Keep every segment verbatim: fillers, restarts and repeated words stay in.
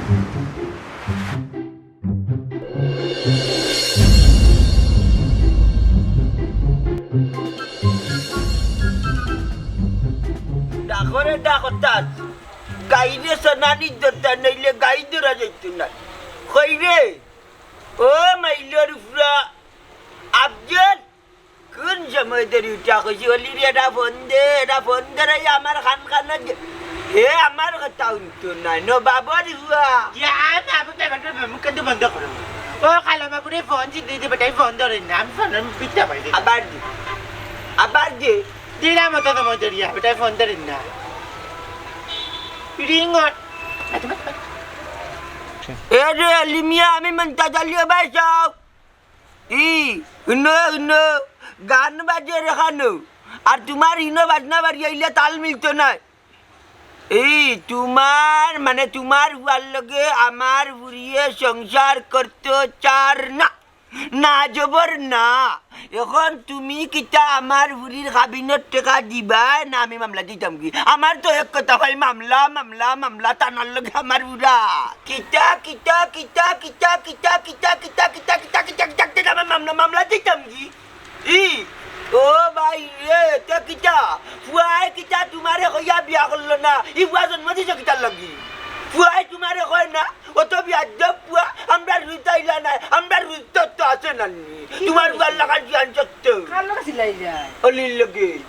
ডাকরে ডাক অর্থাৎ গাইরে সোনানি দরকার, নাইলে গাই ধরা যাইত না। কই রে? ও মাইলর ফুয়া, আফজল, কোন সময় ধরি উঠা কইছি, অলি রে, এটা ফোন দে, এটা ফোন দে রে, আমার খান খান দে। হে আমার কথা হুনতো নায়, নবাবর ফুয়া। ইয়া, আমি আবার ব্যাপারটা মুখ কিন্তু বন্ধ করো। ও কালো বাবুরে ফোন দিতে দিতে বেটাই ফোন ধরে না, আমি ফোন আমি পিঠা পাই দিই। আবার দে, আবার দে। দিলাম তো তোমার দরিয়া, বেটাই ফোন ধরে না। Ring on. এ রে, লিমিয়া, আমি মন্তাজ আলী, ও ভাই চাও। ই, হুনো, হুনো, গান বাজে রেখানো। আর তোমার ইনো বাজনা বাড়ি আইলে তাল মিলতো নায়। এই তোমার, মানে তোমার ফুয়ার লগে আমার ফুরিয়ে সংসার করতো চার না। না জবর না। এখন তুমি কিতা আমার ফুরির কাবিনর টেকা দিবায় না আমি মামলা দিতাম কি? আমার তো এক কথা ভাই, মামলা, মামলা, মামলা, তানার লগে আমার ফুরা। কিতা, কিতা, কিতা, কিতা, কিতা, কিতা, কিতা, কিতা, কিতা, কিতা, কিতা, কিতা, আমার মামলা, মামলা দিতাম কি? ই, ও ভাই রে, তে কিতা? ফুয়ায় কিতা তোমারে কইয়া বিয়া করলো না? ই ফুয়া জন্ম দিছো কিতার লাগি? ফুয়ায় তোমারে কয় না? অত বিয়াদ্দব ফুয়া, আমরা রুতাইলা নাই, আমরা রুত তো আছে নানি। তোমার ফুয়ার লাগান কি আনছত? কার লগে ছিলাই যায়? অলির লগে।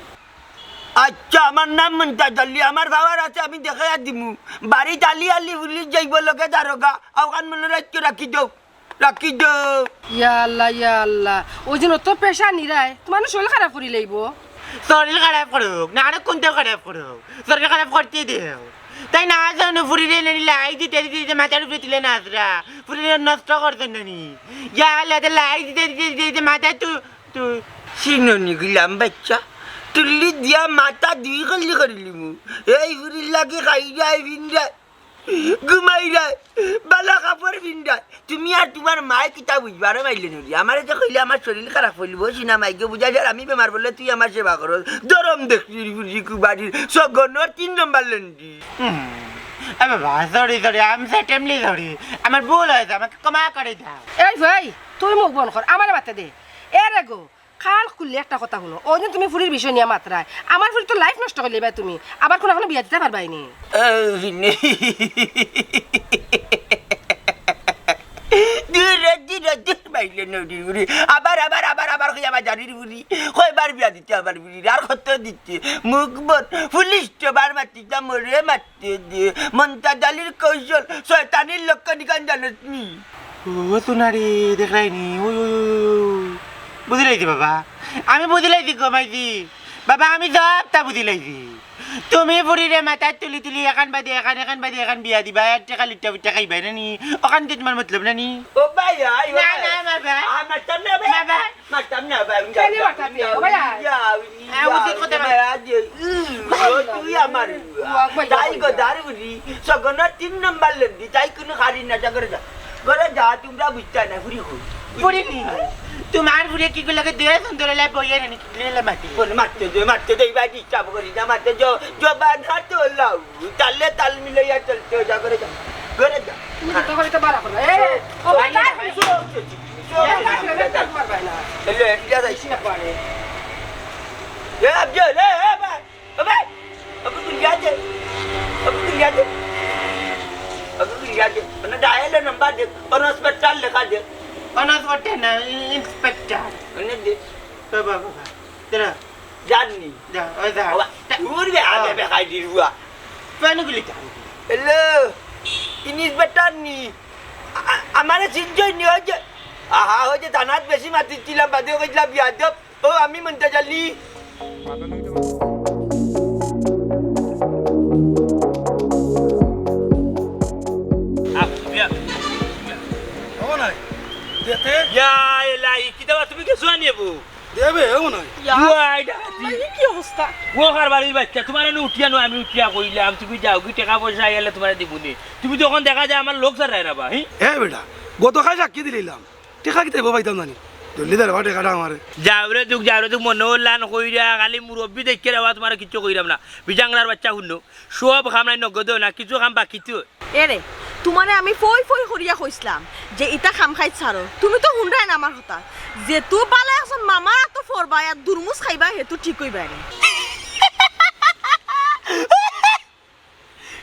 আচ্ছা, আমার নাম মন্তাজ আলী, আমার বাবার আছে, আমি দেখাইয়া দিমু। বাড়িত আলী আলী পুলিশ যাইব লগে দারোগা, আওখান মনে রাখিও, রাখি দেও। রাখি দেও। ইয়া আল্লাহ, ইয়া আল্লাহ। ওই জন্য তো পেশা নিরায়, মানুষ শরীর খারাপ করি লইব। শরীর খারাপ করুক, না আরো কোনটা খারাপ করুক, শরীর খারাপ করতে দেও। তাই না জানো ফুরিরে নেনি লাই দিতে দিতে দিতে মাথার উপরে তুলে না আসরা, ফুরিরে নষ্ট করতে নানি। ইয়া আল্লাহ, তে লাই দিতে দিতে দিতে দিতে মাথায় তু, তু। সিননি গিলাম বাচ্চা, তুল্লি দিয়া মাথা দুই গল্লি করিলিমু। এই ফুরির লাগি খাই যায়, ভিন যায়। ঘুমাই রে, বালা কাপড় পিন্দায়। তুমি আর তোমার মায়ে কিতা বুঝবা রে মাইলে নুরি? আমারে যে কইলে আমার শরীর খারাপ অইল, বসি না মাইকে বুঝা যার আমি বেমার পড়লে তুই আমার সেবা করস। দরম দেখছিস বুঝি কুবাড়ির সগনর তিন নম্বর লন্ডি। হুম। এ বাবা, sorry, sorry, I'm certainly sorry। আমার ভুল হয়েছে, আমাকে ক্ষমা করে দাও। এই ভাই, তুই মুখ বন্ধ কর, আমারে মাতে দে। এ রে গো, কান খুললে একটা কথা হুনো, ওই দিন তুমি ফুরির বিষয় নিয়া মাতরায়, আমার ফুরি তো life নষ্ট করিলিবায় তুমি, আবার কুনু কুনু বিয়া দিতায় পারবায় নি। দূর, দূর, দূর, মাইলে নুরি, উরি। আবার, আবার, আবার, আবার কইয়া বাজারির ফুরি। কয়বার বিয়া দিতে আমার ফুরির, আর কত দিতে? মুখ বন্ধ, পুলিশ তো বার মাতিতাম, মরে মাত দে, দে। মন্তাজ আলীর কৌশল, শয়তানির লক্ষণ ইখান জানোস নি? ও সোনারি, দেখরায় নি? ওই, ওই, ওই, ওই, ওই। বুঝিলাইছি বাবা, আমি বুঝিলাইছি গো মাইজি। বাবা, আমি সবটা বুঝিলাইছি। তুমি ফুরিরে মাথাত তুলি তুলি এখান বাদে এখান, এখান বাদে এখান বিয়া দিবায়, আর টেকা লুট্টা ফুট্টা খাইবায় না নি? ওখান দিয়া তোমার মতলব না নি? ও ভাই, আই, ও না, ভাই। না, বাবা। আমার সামনে হবে। বাবা। মারতাম না, ভাই, আমি কেনে যাই। মারতাম না? ও ভাই, আয়। যাও, আয়, যাও, উচিত কথা যাও, ভাই। আজ, উম, ও, তুই আমার। ও, ভাই, তাই ভাই, গো, ভাই। দারুরি, সগনর তিন নম্বর লন্ডি, তাই কুনু খারি না, যা ঘরে যা। ঘরে যা, তোমরা বুঝতায় না, ফুরি কই। ফুরি নি? তোমার ফুরি কি গুলোকে দিয়ে সুন্দর হলে বইয়ে রে, কি গুলো মাটি? বল, মারতে দে, মারতে দে, ভাই, disturb করি না, মারতে দে, জবান হাত লাও, তালে তাল মিলাইয়া চলতে, যা ঘরে যা। ঘরে যা। তুমি তো করে তো বাড়া করো। এ, ও, ভাই, তার ভাই। এলে, এলিয়া যাইছি। এ, আব্দুল, এ, এ, ভাই, এ, ভাই। আব্দুল, ইয়া দে। আব্দুল, ইয়া দে। আব্দুল, ইয়া দে। মানে, dial number দে। অনস্পেক্টর লেখা দে। অনস্পেক্টর না, ইন্সপেক্টর। মানে দে। বাবা, বাবা। দাঁড়া। জানি। যা, ওই যা। বাবা, দূর বে, আগে হ্যাঁ। বেকাই দিল, বুয়া। পানিগুলি টান। হ্যালো, ইন্সপেক্টর নি? আ-, আ-, আমারে চিনছইন নি? ওই যে, আহা, ওই যে থানাত বেশি মাতিছিলাম, বাদে কইছিলাম, বিয়াদব। ও, আমি মন্তাজ আলী। আহ, বিয়া। ও নাই। দেখতে? ইয়া, এলাই, কিতা বা তুমি গেছো আনি এবো? দেবে, এমন হয়। ইয়া, ওয়াই, ডাকাতি। এই কি অবস্থা? ও কার বাড়ির বাচ্চা, তোমার এনে উঠিয়া নয়, আমি উঠিয়া কইলাম, তুমি যাও, কি টেকা পয়সা আইলে তোমার দিবুনি। তুমি তো এখন দেখা যায় আমার লোক সারায় না বা, হি? এ বেটা, গত কাল সাক্ষী দিলাম, টেকা কিতা পাইতাম জানি। জলদি দে রে বা টেকাটা আমারে। যাও রে দুখ, যাও রে দুখ, মনে হল্লান কইরা, খালি মুরব্বি দেখে রে বা, তোমার কিচ্ছু কইরাম না। বিজাংরার বাচ্চা হুনো, সব কাম নাই নগদ না, কিছু কাম বাকি তো। এ রে, তুমারে আমি ফই ফই করিয়া কইছলাম যে ইতা খাম খাইত ছাড়ো, তুমি তো হুনরায় না আমার কথা। যেতু বালা একজন মামার আতো পড়বায় আর দুরমুজ খাইবায়, হেতু ঠিক অইবায় নি।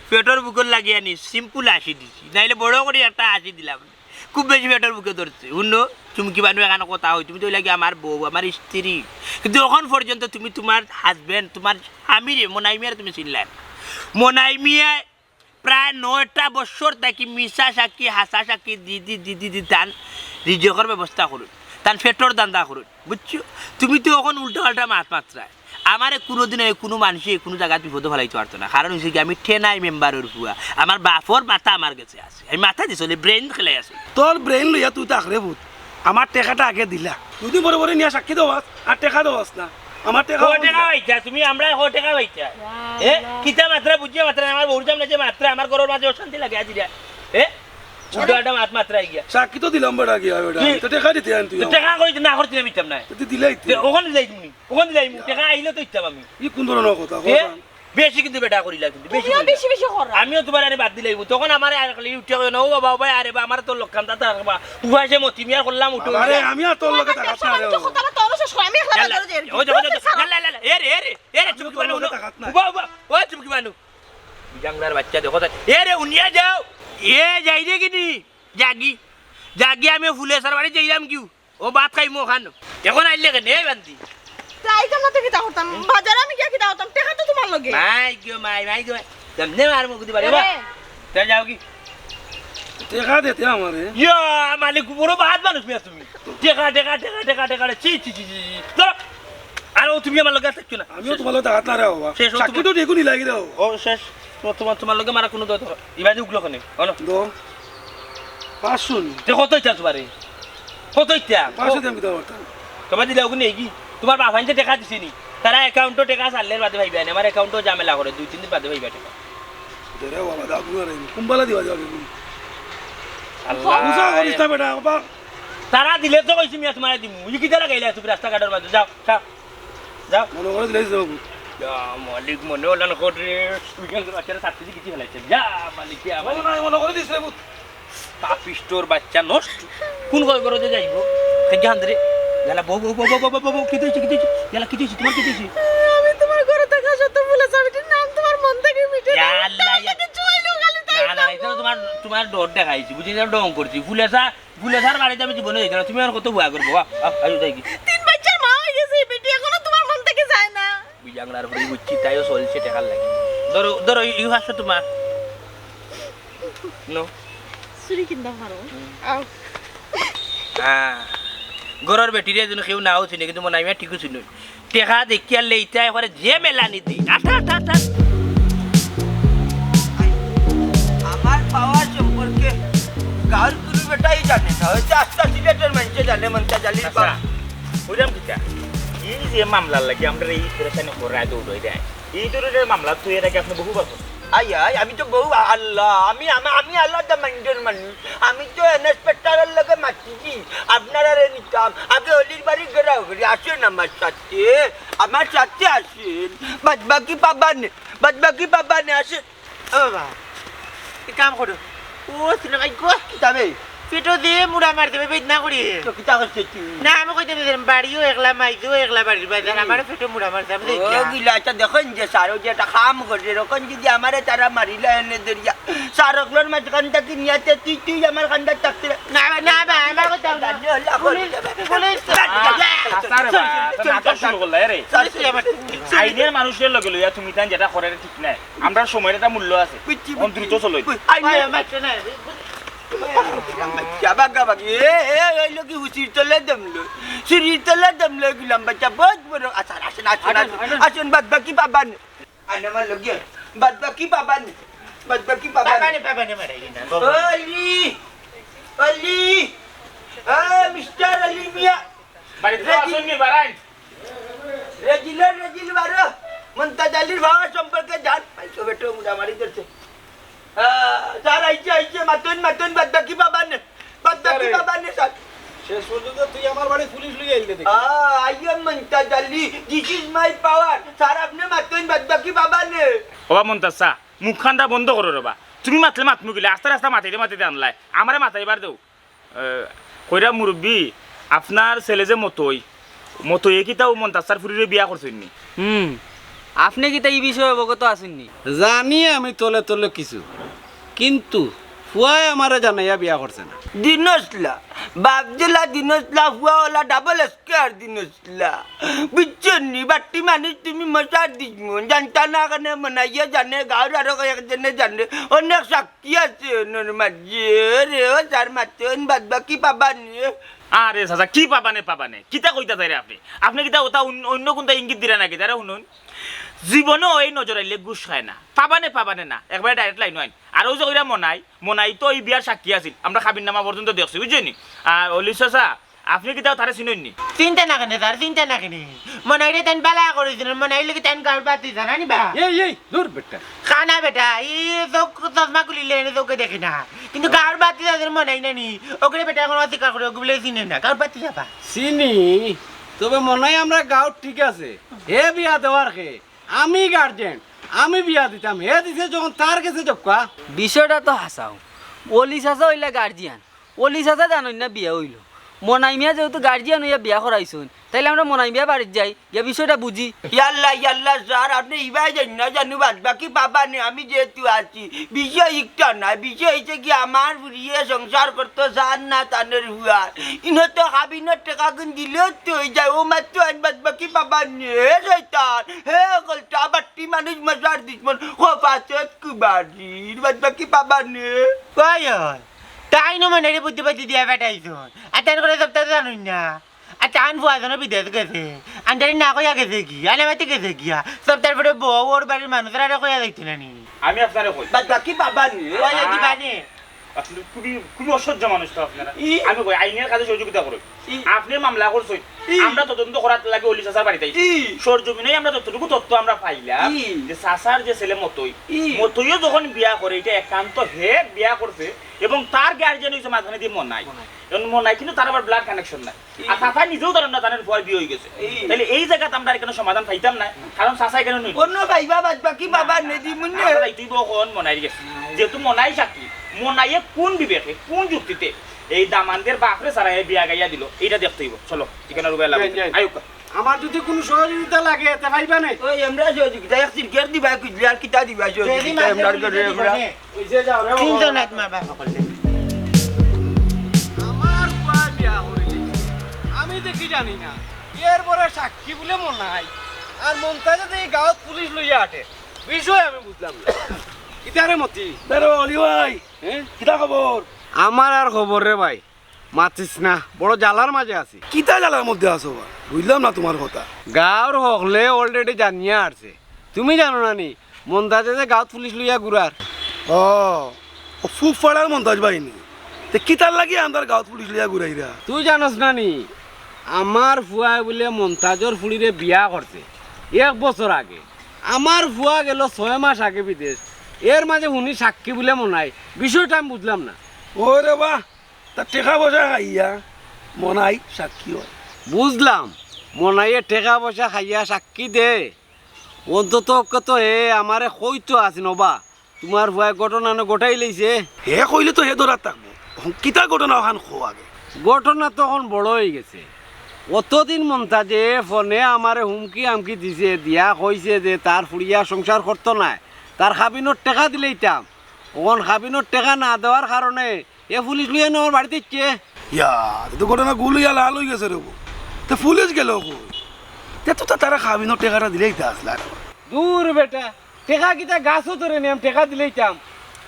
পেটর ভুকর লাগিয়া নি, simple হাসি দিছি, নাইলে বড় করি একটা হাসি দিলাম। খুব বেশি পেটর ভুকে ধরছে। হুনো, চুমকি বানু, এখানো কথা অয়, তুমি তো অইলাগি আমার বউ, আমার স্ত্রী, কিন্তু অখন পর্যন্ত তুমি তুমার husband, তুমার স্বামীরে, মনাই মিয়ারে তুমি চিনলায় না। মনাই মিয়ায় প্রায় নয়টা বছর থাকি মিছা সাক্ষী, হাছা সাক্ষী দি দি দি দি দি তান রিজিকর ব্যবস্থা করইন, তান পেটর ধান্দা করইন, বুঝছো? তুমি তো অখন উল্টা পাল্টা মাত মাতরায়। আমারে কুনুদিন কুনু মানষে কুনু জাগাত বিপদো ফালাইতো পারতো না, কারণ অইছে কি, আমি টেনাই মেম্বারর ফুয়া, আমার বাপর মাথা আমার গেছে আছে, আমি মাথা দি চলি, brain খেলাই আছে। তোর brain লইয়া তুই থাক রে পুত, আমার টেকাটা আগে দিলা। দুদিন পরে পরে নিয়া সাক্ষী দেওয়াস আর টেকা দেওয়াস না। আমার টেকা ক টেকা পাইতা তুমি? আমরা ক টেকা পাইতা? এ? কিতা মাতরা বুঝিয়া মাতরা, আমার বউর সামনে যে মাতরা, আমার ঘরর মাঝে অশান্তি লাগে আজি রে। এ? উল্টা পাল্টা মাত মাতরা গিয়া। সাক্ষী তো দিলাম বেটা গিয়া বেটা। কি? তো টেকা দিতে আন তুই তো আমার। টেকা কই না করতে আমি দিতাম না। তো তুই দিলাই তুই। তে অখন দিলাই তুমি। অখন দিলাই আমি। টেকা আইলে তো দিতাম আমি। ই কুন ধরনর কথা? এ? কথা। বেশি কিন্তু বেটা করিলা কিন্তু, বেশি তুমিও করিলা। বেশি বেশি করো। আমিও তুমার আরে বাদ দিলাই, তখন আমারে আর খালি উঠিয়া কইও না, "ও বাবা, ও ভাই, আরে বা, আমার তোর লক্ষান দাতা রে বা, উপাসে মতি মিয়া করলাম, উঠো।" আরে, আমি আর তোর লগে থাকাত না রে। কথা বার্তা অনো শেষ কর, আমি একলা ইয়াল্লা, বাজারো যাই আর কি। ওই দেখো, দেখো, ইয়াল্লা, ইয়াল্লা, এ রে, এ রে, এ রে, চুমকি বানু, উনো। থাকাত না। উবা, উবা, ওই চুমকি বানু। বিজাংলার বাচ্চা, দেখো তা। এ রে, উনিয়া যাও। এ যাই রে কিনি, যাগি। যাগি, আমি ফুলেছার বাড়ি যাইরাম কিউ। ও ভাত খাইমু অখান। অখন আইলে কেনে, এ বান্দি? তে আইতাম না তো কিতা করতাম? বাজারো আমি গিয়া কিতা করতাম? টেকা তো তুমার লগে। মাই গো মাই, মাই গো মাই। কেমনে মারমু গুদি বাড়ি, এ বাবা? রে। তে যাও কি? টেকা দিতে আমারে। ইয়া, মালিক, বড় বাদ মানুষ মিয়া তুমি। টেকা, টেকা, টেকা, টেকা, টেকা, ছি, ছি, ছি, ছি, ছি। ধরো। আর ও তুমি আমার লগে আর থাকছো না। আমিও তুমার লগে থাকাত না রে বাবা। শেষ, ও সাক্ষী তোমার তো দেখুন ইলাগি রে বাবা। ও শেষ। তোমার, তোমার, তোমার লগে মারা কুনু দরকার। ইবাদি উগলো কেনে? অনো। দো। পাঁচশো নি? তে কত ইচ্ছা তোমারে? কত ইচ্ছা? পাঁচশো দিলাম কিতা করতাম? তোমার দিলে ওগুলো নেই কি? তোমার বাফাইন যে টেকা দিছে নি? তারা account-ও টেকা ছাড়লে বাদে পাইবা নি। আমার account-ও ঝামেলা করে, দুই তিন দিন বাদে পাইবা টেকা। দে রে বাবা, দাও, তোমার এই কুম্বালা দিবা যাবে। আল্লাহ। বুঝা করিস না বেটা, বাবা। তারা দিলে তো কইছি মিয়া তোমারে দিমু। ই কিতা লাগাইলা তুমি রাস্তাঘাটর মাঝে? যাও, যাও। যাও। মনে করে দিলে যাবো। ইয়া মালিক, মনে অইলো না করে। তুই কেন বাচ্চারা ছাড়তে দিয়ে কিছু ফেলাইছে? ইয়া মালিক, ইয়া মালিক। মনে নাই, মনে করে দিস রে পুত। পাপিষ্টর বাচ্চা নষ্ট। কোন ঘর ঘরে যে যাইবো? এই জান রে। ইয়ালা বউ, বউ, বউ, কিতা অইছে, কিতা অইছে? ইয়ালা কিতা অইছে? তোমার কিতা অইছে? আমি তোমার ঘরে থাকা সত্ত্বেও ফুলেছার বাড়ির নাম তোমার মন থাকি মিটে না। ইয়া আল্লাহ, ইয়া। তাই না, না, না, এটা তো তোমার, তোমার ডর দেখাইছি, বুঝলি? এটা ঢং করছি। ফুলেছা, ফুলেছার বাড়িত আমি জীবনে যাইতাম না। তুমি আর কত ভুয়া করবো? আও, আও, আও, যাই কি? তিন বাচ্চার মা অই গেছে এই বেটি, এখনো তোমার মন থাকি যায় না। বিজাংলার বুড়ি বুঝছি, তাইও চলছে টেকার লাগি। ধরো, ধরো, ই পাঁচশো তোমার। নো। চুরি কিনতাম পারো। হুম। আও। হ্যাঁ। ঘরর বেটিরে যেন কেউ নাও চিনে, কিন্তু মনে হয় আমি ঠিকই চিনি। টেকা দেখিয়া লেইতায় করে যে মেলানি দেই। আট, আট, আট, আট। আমার পাওয়ার সম্পর্কে গাঁওর কুনু বেটাই জানে না। অইছে আস্তা সিলেটর মানষে জানে, মন্তাজ আলির পাওয়ার। আচ্ছা, কইরাম কিতা? এই যে মামলার লাগি আমরারে এই পেরেশানি করায় দৌড়াই দেয়। এই ধরনের মামলা তো এর আগে আপনি বহুবার করছেন। আই, আই, আমি তো বহু আল্লাহ, আমি, আমি, আমি আলাদা মাইন্ডের মানুষ। আমি তো ইন্সপেক্টরের লগে মাতিছি, আপনারারে নিতাম। আগে অলির বাড়ি ঘেরাও করি, আসেন আমার সাথে, আমার সাথে আসেন। বাদ বাকি পাবানে, বাদ বাকি পাবানে, আসেন। ও বাবা, এক কাম করো। ও, সিনেমা গো। কিতা বে? পেটো দে, মুড়া মার দেবে, বেদ না করি। তো কিতা করছে তুই? না, আমি কইতে দিলাম, বাড়িও একলা, মাইজও একলা, বাড়ির বাজার, হুম। আমার পেটো মুড়া মার দেবে, ও, দেখি। গিলা, আচ্ছা, দেখো যে স্যার, ওই যে একটা কাম করে, এরকম যদি আমারে তারা মারিলা এনে দরিয়া, স্যার, অকলর মাঝখান থাকি নিয়াতে তুই, তুই আমার কান্দাত থাকতে না। না, না, না, আমার কথা না। জানি আল্লাহ পুলিশ, করবে। পুলিশ। আ-, আ-, আচ্ছা রে বা, তো নাটক শুরু করলা, এ রে। স্যার, স্যার, আইনের মানুষের লগে লইয়া তুমি তান যেটা করে ঠিক নাই। আমরার সময়র একটা মূল্য আছে। বুঝছি, অন দ্রুত বুঝছি। চলো। আই, আই, আমার শোনা। বাগা বাগি। এ, এ, ওই লোক কি হুচির তলে দমলো? সিঁড়ির তলে দমলো, এগুলাম বাচ্চা বহুত বড়। আচ্ছা, আসেন, আসেন, আসেন, আসেন। আসেন, বাদ বাকি পাবানে। আইন আমার লগে। বাদ বাকি পাবানে। বাদ বাকি পাবানে। পাবানে, পাবানে, মারাই না। অলি, অলি, এ, মিস্টার আলী মিয়া। বাড়িত রেজিল। আসুন নি, বাড়াইন। রেজিলর রেজিল বারো, মন্তাজ আলীর বাবা সম্পর্কে জান। আইছো বেটো, মুড়া মারি ধরছে। আ, স্যার, আইছে, আইছে, মাতুন, মাতুন, বাদ বাকি পাবানে। বাদ বাকি আরে। পাবানে, স্যার। শেষ পর্যন্ত তুই আমার বাড়ি পুলিশ লইয়া আইলে দেখি। আ, I am Montaj Ali, this is my power। Sir, আপনে মাতুন, বাদ বাকি পাবানে। ওবা মন্তাজ চা, মুখখানটা বন্ধ করো রে বা। তুমি মাতলে মাতমু কিলা, আস্তা আস্তা মাতাইতে মাতাইতে আনলায়, আমারে মাতাইবার দেও। এ, কইরা মুরব্বি, আপনার ছেলে যে মতই, মতইয়ে কিতা অউ মন্তাজ চাচার ফুরিরে বিয়া করছইন নি? হুম, আপনে কিতা ই বিষয়ে অবগত আছইন নি? জানি আমি তলে তলে কিছু, কিন্তু ফুয়ায় আমারে জানাইয়া বিয়া করছে না। দিনসলা, বাপ যেলা দিনসলা, ফুয়া অলা ডাবল স্কয়ার দিনসলা। বুঝছো নি? বাট্টি মানুষ তুমি মশার দুশমন, জানতা না কেনে? মনাইয়ে জানে, গাঁওর আরো কয়েকজনে জানে, অনেক সাক্ষী আছে অনর মাঝে। রে ও, যার মাতে অন বাদ বাকি পাবা নি। আরে চাচা, কি পাবা নে, পাবা নে? কিতা কইতা চাইরা আপনে? আপনে কিতা অতা অন্য, অন্য কুনতা ইঙ্গিত দিরা নাকি? তারা হুনইন, জীবনেও এই নজর আইলে ঘুষ খায় না। পাবা নে, পাবা নে না, একবারে direct লাইন আইন। আর অউ যে কইরা মনাই, মনাই তো ই বিয়ার সাক্ষী আছিল, আমরা কাবিন নামা পর্যন্ত দেখছি, বুঝছো নি? আর অলি চাচা, আপনে কিতা তারে চিনইন নি? চিনতা না কেনে স্যার, চিনতা না কেনে? মনাইরে তাইন বালা করি চিনইন, মনাইর লাগি তাইন গাঁওর বাতিজা না নি বা? এই, এই, দূর বেটা। কানা বেটা, ই চোখ চশমা খুলিলে এনে চোখে দেখে না। কিন্তু গাঁওর বাতিজা যে মনাই না নি, ওগুরে বেটা এখন অস্বীকার করে, ওগুরে চিনে না, গাঁওর বাতিজা বা। চিনি, তবে মনাই আমরার গাঁওর ঠিক আছে, হে বিয়া দেওয়ার কে? আমি গার্জেন, আমি বিয়া দিতাম, হে দিছে যখন তার গেছে যাউক্কা। বিষয়টা তো হাছাউ, অলি চাচা অইলা গার্জিয়ান, অলি চাচা জানইন না বিয়া অইলো। মনাই মিয়া যেহেতু গার্জিয়ান অইয়া বিয়া করাইছইন, তাইলে আমরা মনাই মিয়া বাড়িত যাই, গিয়া বিষয়টা বুঝি। ইয়াল্লা, ইয়াল্লা, স্যার, আপনে ইবায় যাইন না, জানু বাদ বাকি পাবা নে, আমি যেহেতু আছি। বিষয় ইকটা না, বিষয় অইছে কি, আমার ফুরিয়ে সংসার করতো চার না তানর ফুয়ার। ইনো তো কাবিনর টেকাগুন দিলেও তো অই যায়, অউ মাত্র আইন বাদ বাকি পাবা নে, শয়তান। হে কলটা, বাট্টি মানুষ মশার দুশমন, খোফাসত কুবারির, বাদ বাকি পাবা নে। ওই, ওই, তাইন মনাইরে বুদ্ধি বাদ্ধি দিয়া পাঠাইছইন। আর তাইন করে সবতা জানইন না। আর তান ফুয়া যেন বিদেশ গেছে। আন্ডারে না কইয়া গেছে কি? আনামাতি গেছে গিয়া। সবতার পরে বউ অর বাড়ির মানুষরারে কইয়া যাইতো না নি? আমি আপনারে কই। বাদ বাকি পাবা নি? ওই, ওই, দিবা নি? আপনে খুবই, খুবই অসহ্য মানুষ তো আপনারা। ই। আমি কই, আইনর কাজে সহযোগিতা করইন। ই। আপনে মামলা করছইন। ই। আমরা তদন্ত করার লাগি অলি চাচার বাড়িত আইছি। ই। সরজমিনে আমরা যতটুকু তথ্য আমরা পাইলাম ই। যে চাচার যে ছেলে মতই, ই। মতইও যখন বিয়া করে, ইটা একান্ত হে বিয়া করছে এবং তার গার্জিয়ান অইছে মাঝখানেদি মনাই। মনাই। এখন মনাই কিন্তু তার আবার blood connection নাই। ই। আর চাচা নিজেও জানইন না, তানর ফুয়ার বিয়া অইগেছে। ই। তাইলে এই জাগাত আমরা এখানো সমাধান পাইতাম না, কারণ চাচা এখানো নাই। অন্য ভাইবা বাদ বাকি পাবা নে, দিমু নে। আমরা যাইতে অইবো অখন মনাইর গেছে। যেহেতু মনাই সাক্ষী, মনাইয়ে কোন বিবেকে, কোন যুক্তিতে এই দামান্দের বাপরে ছাড়াইয়া বিয়া গাইয়া দিলো, ইটা দেখতে অইবো। চলো, এখানো রুবাইয়া লাগো। যাই, যাই। আউক্কা। আমার যদি কুনু সহযোগিতা লাগে, তে পাইবা নে। ওই, আমরা সহযোগিতা, এক সিগারেট দিবা, খুজলে আর কিতা দিবা, সহযোগিতা, আমরা করে, আমরা। ওই যে যাও রে, চিন্তা বাবা। নাই, তোমার বাবা করলে। আমার ফুয়া বিয়া করিলিছে। আমি দেখি জানি না। এর পরে সাক্ষী বুলে মনাই। আর মন্তাজে যে এই গাঁওত পুলিশ লইয়া আটে। বিষয় আমি বুঝলাম না। কিতা রে মতি? বেরো, অলি ভাই। হ্যাঁ? কিতা খবর? আমার আর খবর রে ভাই। মাতিস না, বড় জ্বালার মাঝে আছি। কিতা জ্বালার মধ্যে আছো বা? বুঝলাম না তোমার কথা। গাঁওর হকলে already জানিয়া আরছে। তুমি জানো না নি, মন্তাজে যে গাঁওত পুলিশ লইয়া ঘুরার? ও, ও ফুফাড়ার মন্তাজ বাহিনী। তে কিতার লাগি আমরার গাঁওত পুলিশ লইয়া ঘুরাইরা? তুই জানোস না নি, আমার ফুয়ায় বুলে মন্তাজর ফুড়িরে বিয়া করছে এক বছর আগে। আমার ফুয়া গেল ছয় মাস আগে বিদেশ, এর মাঝে হুনি সাক্ষী বুলে মনাই। বিষয়টা আমি বুঝলাম না। ওরে বা, তা টেকা পয়সা খাইয়া মনাই সাক্ষী অয়। বুঝলাম, মনাইয়ে টেকা পয়সা খাইয়া সাক্ষী দে। অন্তত পক্ষে তো হে আমারে কইতো আছিল না বা, তোমার ফুয়ায় ঘটনা না ঘটাইলাইছে। হে কইলে তো হে ধরাত থাকবো। অখন কিতা ঘটনা অখান কও আগে। ঘটনা তো অখন বড় অইগেছে। অতদিন মন্তাজে ফোনে আমারে হুমকি আমকি দিছে, দিয়া কইছে যে তার ফুড়িয়ে সংসার করতো নায়, তার কাবিনর টেকা দিলাইতাম। অখন কাবিনর টেকা না দেওয়ার কারণে এ পুলিশ লইয়া নি আমার বাড়িত আইছে। ইয়া, তে তো ঘটনা গুল অইয়া লাল অইগেছে রে বা। তে পুলিশ গেল কই? তে তো তা-, তারা কাবিনর টেকাটা দিলাইতা আছলা। দূর বেটা, টেকা কিতা গাছো ধরে নি, আমি টেকা দিলাইতাম।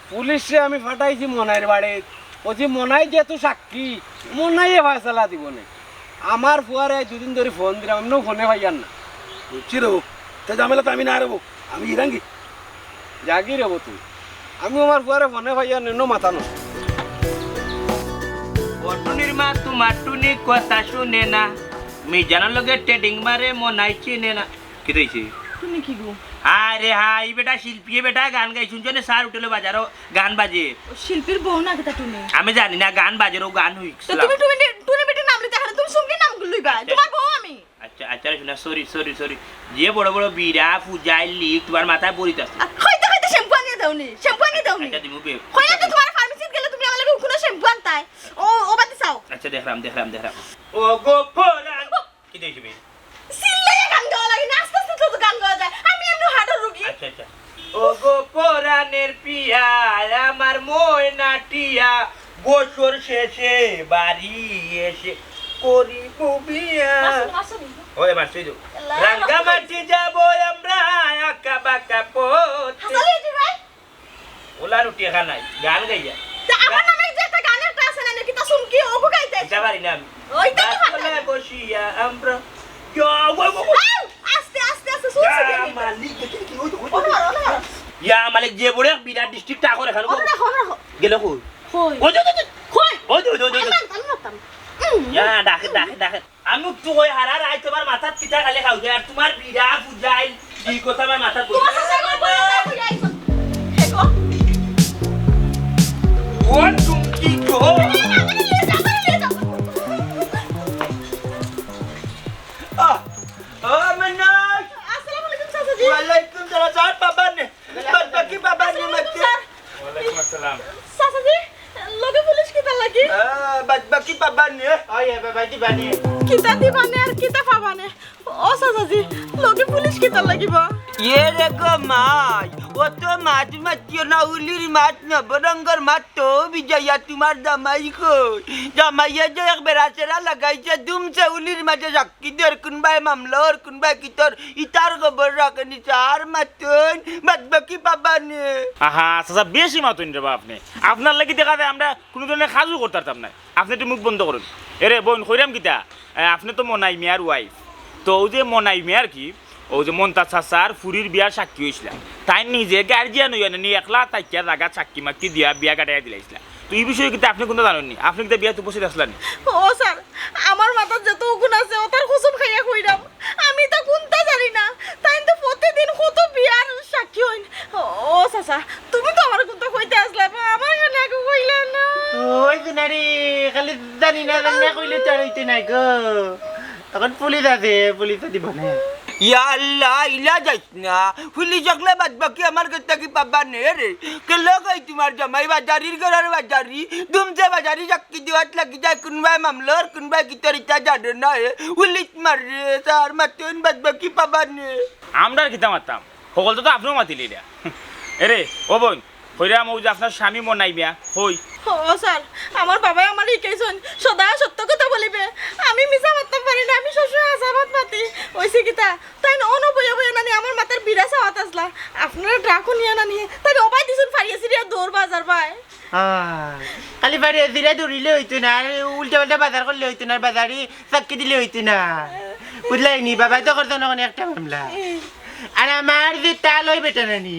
পুলিশরে আমি পাঠাইছি মনাইর বাড়িত। কইছি মনাই যেহেতু সাক্ষী, মনাইয়ে ফয়সালা দিবো নে। আমার ফুয়ারে আইজ দুদিন ধরি ফোন দিলাম, এমনেও ফোনে পাইয়ার না। বুঝছি রে বা, তে ঝামেলাত আমি না রে বা, আমি ইরাঙ্গি। যাগি রে বা তুই। আমি আমার ফুয়ারে ফোনে পাইয়ার না, এমনেও মাথা নষ্ট। ও টুনির মা, তোমার টুনি কথা শুনে না। মিজানর লগে ট্রেডিং মারে, মনাই চিনে না। কিতা অইছে? তুমি কি গো? হায় রে হায়, ই বেটা শিল্পী, ই বেটা গান গায়, শুনছো নি? সার হোটেলো বাজারো গান বাজে। ও শিল্পীর বউ না কিতা তুমি? আমি জানি না, গান বাজে, ও গান হুনছিলাম। তো তুমি, তুমি, তুমি বেটির নাম লইতে কেনে? তুমি সুমকির নাম লইবা। আচ্ছা। তোমার বউ আমি। আচ্ছা, আচ্ছা, হুনো, sorry, sorry, sorry। যে বড় বড় বিড়া, ফুজাইল, লিক, তোমার মাথায় পড়িতাছে। আ, খাইতে খাইতে শ্যাম্পু আনিয়া দেওনি, শ্যাম্পু আনি দেওনি। আচ্ছা, দিমু বে। কইলাম তো তুমার ফার্মেসিত গেলে তুমি আমার লাগি উকুনর শ্যাম্পু আনতায়। ও, ও বাদ দিছাও। আচ্ছা, দেখরাম, দেখরাম, দেখরাম। ও গো পরাণ। কিতা অইছে বে? চিল্লাইয়া গান গাওয়া লাগে না, আস্তে আস্তে তো গান গাওয়া যায়। আমি এমনি হার্টের রোগী। আচ্ছা, আচ্ছা। ও গো পরাণের পিয়া, আমার ময়না টিয়া, বছর শেষে বাড়ি এসে করিব বিয়া। মাসুম, মাসুম। ওরে মাসুম। আল্লাহ। রাঙ্গামাটি যাব আমরা, আঁকা বাঁকা পথে। হাসালি এটি ভাই? ওলা রুটি একা নাই, গান গাইয়া। তা আমার নামে যে একটা গান একটা আছে না, নাকি তা শুন কি ওগো গাইতে? এটা পারি না আমি। ওইটা তো পারি না। গাছতলায় বসিয়া আমরা। ইয়া, ওই, ওই, ওই। আউ, আস্তে, আস্তে, আস্তে, শুন, ইয়া শুন, শুন। মালিক, দেখি কি ওই তো, ওই তো। ওনো, ওনো। ইয়া মালিক, যে বড় এক বিরাট ডিস্ট্রিক্ট তা করে খানো। ওনো রাখো, ওনো রাখো। গেল কই? কই? ওই তো, ওই তো, ওই। কই? ওই তো, ওই তো, ওই তো। আমি মারতাম, আমি মারতাম। উম। ইয়া, ডাকে, ডাকে, ডাকে। আমি একটু কই হারা রাইত তুমার মাথাত কিতা খালি খাও দে, আর তুমার বিড়া ফুজাইল, ই কথা আমার মাথাত বসে। তোমার সাথে আমার বই আছে, বই আছে। দেখো। ও চুমকি গো। আমারে নিয়ে যাও, আমারে নিয়ে যাও। আহ, ও মনাই। আসসালামু আলাইকুম চাচাজি। ওয়ালাইকুম সালাম, স্যার, বাবা নে। বাদ বাকি বাবা নি মাতে। স্যার। ওয়ালাইকুম আসসালাম। চাচাজি, লগে পুলিশ কিতার লাগি? আহ, বাদ বাকি বাবা নি। ওই, এ বাবা, দিবা নি। কিতা দিবা নে আর কিতা পাবা নে? ও চাচাজি, লগে পুলিশ কিতার লাগি বা? এ রে গো মাই, অত মাত মাতিও না, উলির মাত না, বরঙ্গর মাত তো বিজয়া তুমার জামাই কই? জামাইয়ে যে এক বেড়াছেড়া লাগাইছে, দুমছে উলির মাঝে সাক্ষী দের, কুনবায় মামলা অর, কুনবায় কিতর, ইতার খবর রাখেনি, স্যার মাতইন, বাদ বাকি বাবা নে। আহা, চাচা, বেশি মাতইন রে বা আপনে। আপনার লাগি দেখা যায় আমরা কুনু ধরনের কাজও করতাম পারতাম না। আপনে একটু মুখ বন্ধ করইন। এরে বইন, কইরাম কিতা? এ, আপনে তো মনাই মিয়ার ওয়াইফ। তো অউ যে মনাই মিয়া আর কি, অউ যে মন্তাজ চাচার ফুরির বিয়ার সাক্ষী অইছলা। তাইন নিজে গার্জিয়ান অইয়া নি একলা থাকিয়া জাগাত সাক্ষী মাক্ষী দিয়া বিয়া কাটাইয়া দিলাইছলা। তো ই বিষয়ে কিতা আপনে কুন্তা জানইন নি? আপনে কিতা বিয়াত উপস্থিত আছলা নি? ও স্যার, আমার মাথাত যত উকুন আছে, অতার কসম খাইয়া কইরাম, আমি ইতা কুন্তা জানি না। তাইন তো প্রতিদিন কত বিয়ার সাক্ষী অইন। ও চাচা, তুমি তো আমারে কুন্তা কইতা আছলা, বা আমার কানে আগে কইলা না। ওই যে নারী, খালি জানি না, জানি না কইলে তো আর অইতো নায় গো। অখন পুলিশ আছে, পুলিশে দিবো নে। ইয়া আল্লাহ, ইলা যাইস না। পুলিশ অকলে বাদ বাকি আমার গেছ থাকি পাবা নে রে। কেলো কই তুমার জামাই বাজারির ঘরর বাজারি, দুমছে বাজারি সাক্ষী দেওয়াত লাগি যায়, কুনবায় মামলা অর, কুনবায় কিতর ইতা জানে না এ। পুলিশ মাররে, স্যার মাতইন, বাদ বাকি পাবা নে। আমরার কিতা মাততাম? হকলতা তো আপনেও মাতিলিরা। এরে, ও বইন, কইরাম অউ যে আপনার স্বামী মনাই মিয়া, কই? ও স্যার, আমার বাবায় আমারে হিকাইছইন, সদায় সত্য কথা বলিবে। আমি মিছা মাততাম পারি না, আমি সবসময় হাছা মাত মাতি। অইছে কিতা, তাইন অনো বইয়া বইয়া নানি আমার মাথার বিড়া চাওয়াত আছলা। আপনারা ডাকো নিয়া নানি, তাইন অবায় দিছইন ফাড়িয়া ছিড়িয়া দৌড় বাজার বায়। আহ, খালি ফাড়িয়া ছিড়িয়া দৌড়িলে অইতো না, আর উল্টা পাল্টা বাজার করলে অইতো না, আর বাজারি সাক্ষী দিলে অইতো না। বুঝলায় নি? বাবায় তো করতো না কুনু একটা মামলা। আর আমার যে তালই বেটা নানি,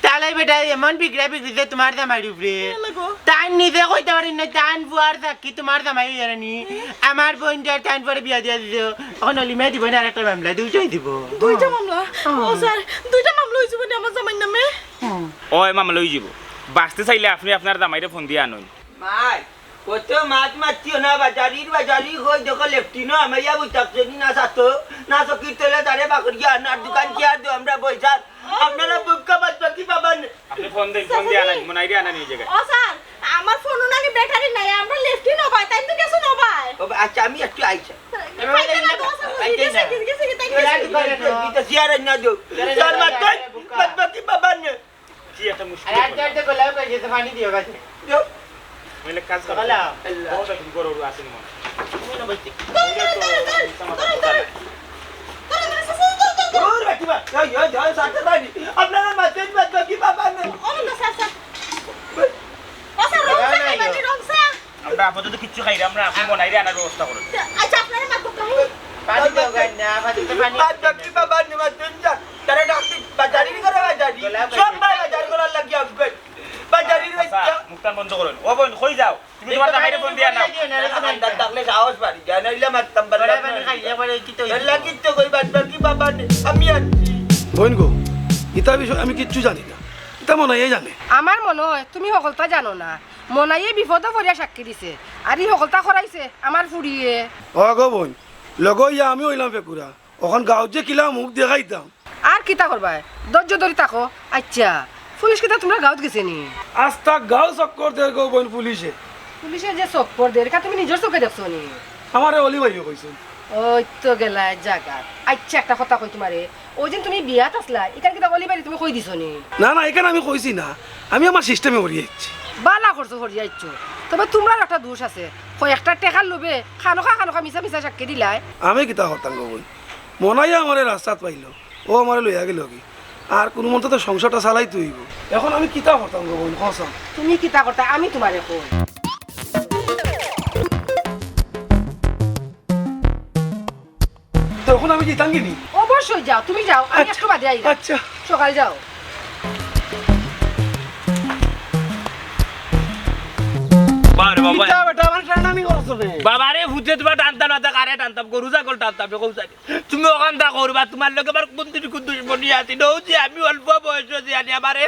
তালই বেটা এমন বিগড়া বিগড়িছে তুমার জামাইর উপরে। তাইন নিজে কইতা পারইন না, তান ফুয়ার সাক্ষী তুমার জামাই অইয়া নানি। আমার বইনটার তান ফুয়ারে বিয়া দিয়া দিছে। অখন অলি মিয়ায় দিবো না আরেকটা মামলা, দুইটাই দিবো। দুইটা মামলা? ও স্যার, দুইটা মামলা অইছে মানে আমার জামাইর নামে? অয় মামলা অইযিবো। বাঁচতে চাইলে আপনে আপনার জামাইরে ফোন দিয়া আনইন। মাই, কত মাত মাতিও না, বাজারির বাজারি কই দেখো, লেফটিনও আমাইয়া বই থাকছে নি, না সাতো, না চকির তলে তারে বাকরিয়া আনার দোকান কি আর দেও আমরা বই স্যার? আপনারা বুকা বাদ বাকি পাবা নে। আপনে ফোন দেইন, ফোন দিয়া আনাইন, মনাইরে আনাইন ই জাগায়। ও স্যার, আমার ফোনো নাকি ব্যাটারি নাই, আমরা লেফটিনও বায়, তাইন তো গেছইন অবায়। ও বা-, আচ্ছা, আমি একটু আইছি। পাইতেন না, ও স্যার, গেছে, গেছে, গেছে, গেছে। এটা সিয়ার না দেও। স্যার, মাতইন, বাদ বাকি পাবা নে। কি একটা মুশকিল। আরে, আচ্ছা, আচ্ছা, গোলাপ হয়ে গেছে, পানি দিও, বাচ্চা। যাও। মিলে কাজ করো। গোলাপ। বহুত দিন করে ওরা আসেনি মনে হয়। তুমি না বলতে। দূর বেটি বা, যাও, যাও, যাও, সাথে পানি। আপনারা মাতইন, বাদ বাকি পাবা নে। ও না, স্যার, স্যার। ও স্যার, রং চা খাইবা নি, রং চা? আমরা আপাতত কিচ্ছু খাই না, আমরা আপনে মনাইরে আনার ব্যবস্থা করুন। আচ্ছা, আপনারা মাতইন। পানি দাও, গাই না, পানি তো পানি। বাদ বাকি পাবা নে, মাতইন যা। তারা ডাকতে বাজারি করে বাজারি। গোলাপ সব বাজারি। বাজার করার লাগি আসবে। বাজারির আচ্ছা, বাচ্চা। মুখটা বন্ধ করুন। ও বোন, কই যাও? তুমি তোমার জামাইরে ফোন দিয়া নাও। আন্দাজ থাকলে সাহস বাড়ি যায়, নাইলে মারতাম পারলাম না। এর লাগি তো কই, বাদ বাকি বাবা নে, আমি আনছি। বোন গো, ইতা বিষয়ে আমি কিচ্ছু জানি না, ইতা মনাইয়ে জানে। আমার মনে হয় তুমি হকলতা জানো না। মনাইয়ে বিপদো পড়িয়া সাক্ষী দিছে, আর ই হকলতা করাইছে আমার ফুড়িয়ে। ও গো বোন, লগে ইয়া আমি অইলাম ফেকুরা, অখন গাঁওত যে কিলা মুখ দেখাইতাম। আর কিতা করবায়, ধৈর্য ধরি থাকো। আচ্ছা, পুলিশ কিতা তুমরার গাঁওত গেছে নি? আস্তা গাঁও চক্কর দের গো বইন পুলিশে। পুলিশে যে চক্কর দের, ইখান তুমি নিজর চউখে দেখছো নি? আমারে অলি ভাইয়ে কইছে। ওই তো গেলায় জাগাত। আইচ্ছা, একটা কথা কই তুমারে, ওই দিন তুমি বিয়াত আছলায়, ইখান কিতা অলি ভাইরে তুমি কই দিছো নি? না, না, ইখান আমি কইছি না, আমি আমার সিস্টেমে করি আইছি। বালা করছো, করি আইছো। তবে তুমরার একটা দোষ আছে, কয় একটা টেকার লোভে খানোখা খানোখা মিছা মিছা সাক্ষী দিলায়। আমি কিতা করতাম গো বইন, মনাইয়া আমারে রাস্তাত পাইলো, ও আমারে লইয়া গেলো গি। আর কুনুমন্তে তো সংসারটা চালাইতে অইবো। এখন আমি কিতা করতাম গো বইন, কও চাইন? তুমি কিতা করতায়, আমি তুমারে কই। তো এখন আমি যাইতাম গি নি? অবশ্যই যাও, তুমি যাও, আমি আচ্ছা। একটু বাদে আইরাম। আচ্ছা। সকাল যাও। বাবা রে বাবা। কিতা বেটা, আমারে টানাটানি করছো নে? বাবা রে, পুতে তুমারে টানতাম না, তে কারে টানতাম? গরু ছাগল টানতাম, কও চাইন। তুমি অখান তা করবা, তুমার লগে আমার কুন দিন কুন দুশমনি আছে? নও যে আমি অল্প বয়সো যে আনি আমারে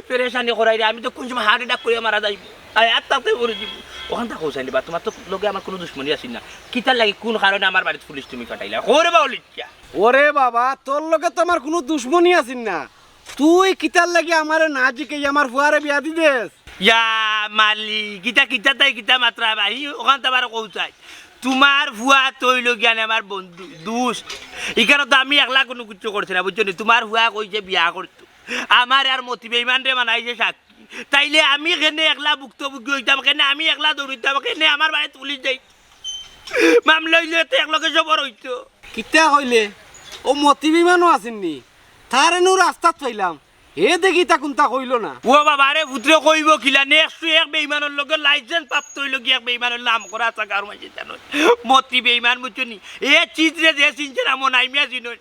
পেরেশানি করাইরে, আমি তো কুন সময় heart attack করিয়া মারা যাইমু। আয়, আর তাতে মরি যাইমু। অখান তা কও চাইন বা, তুমার তো লগে আমার কুনু দুশমনি আছিল না। কিতার লাগি, কুন কারণে আমার বাড়িত পুলিশ তুমি পাঠাইলায়? কও রে বা অলি কিতা? ওরে বাবা, তোর লগে তো আমার কুনু দুশমনি আছিল না। তুই কিতার লাগি আমারে না জিকাইয়া আমার ফুয়ারে বিয়া দি দেস? ইয়া মালিক, কিতা, কিতা তাই কিতা মাতরায় বা, ই অখান তা বারো কও চাইন। তুমার ফুয়া তো অইলো গিয়া নে আমার বন্ধু, দুস্ত। ইখানো তো আমি একলা কুনু কিচ্ছু করছি না, বুঝছো নি? তুমার ফুয়া কইছে বিয়া করতো। আমারে আর মতি বেইমানরে বানাইছে সাক্ষী। তাইলে আমি কেনে একলা ভুক্তভোগী অইতাম, কেনে আমি একলা দৌড়িতাম, কেনে আমার বাড়িত পুলিশ যাইতো? মামলা অইলে তো একলগে সবর অইতো। কিতা কইলে? ও মতি বেইমানও আছিল নি? তারে নু রাস্তাত পাইলাম। হে দেখি ইতা কুন্তা কইলো না। ও বাবা রে, পুতরে কইবো কিলা? নে একশো এক বেইমানর লগে license প্রাপ্ত অইলো গি এক বেইমানর নাম করা আছে গাঁওর মাঝে জানো। মতি বেইমান বুঝছো নি? এ চিজরে যে চিনছে না মনাই মিয়া চিনইন।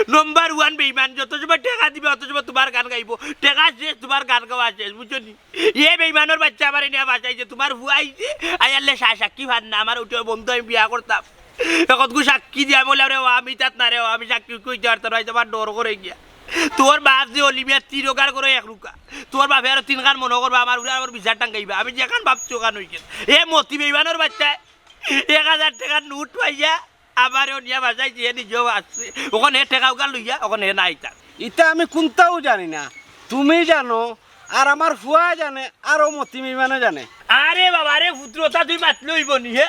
Number one বেইমান, যত সময় টেকা দিবা, অত সময় তুমার গান গাইবো। টেকা শেষ, তুমার গান গাওয়া শেষ, বুঝছো নি? এ বেইমানর বাইচ্চা আমারে নিয়া বাসাইছে, তুমার ফুয়া আইছে, আইয়ারলে সা-, সাক্ষী পার না, আমার উঠে বন্ধু আমি বিয়া করতাম। এ কতগু সাক্ষী দিয়া বলে, "আরে ও আমি তাত না রে, ও আমি সাক্ষী কইতে পারতাম না, তোমার ডর করে গিয়া।" তোর বাপ যে অলি মিয়া তিন রোগার করে এক রুকা, তোর বাপে আরো তিনখান মনো করবা, আমার উড়ে আমার বিচার টাঙ্গাইবা, আমি যেখান ভাবছি ওখান হইছে। এ মতি বেইমানর বাইচ্চা, এক হাজার টেকার নোট পাইয়া, আমারে অনিয়া বাসাইছে, হে নিজেও আছে। অখন হে টেকা উগা লইয়া, অখন হে নাই তার। ইতা আমি কুন্তাও জানি না। তুমি জানো, আর আমার ফুয়া জানে, আর ও মতি বেইমানে জানে। আরে বাবা রে, পুত্র, তা তুমি মাতলে অইবো নি, হে?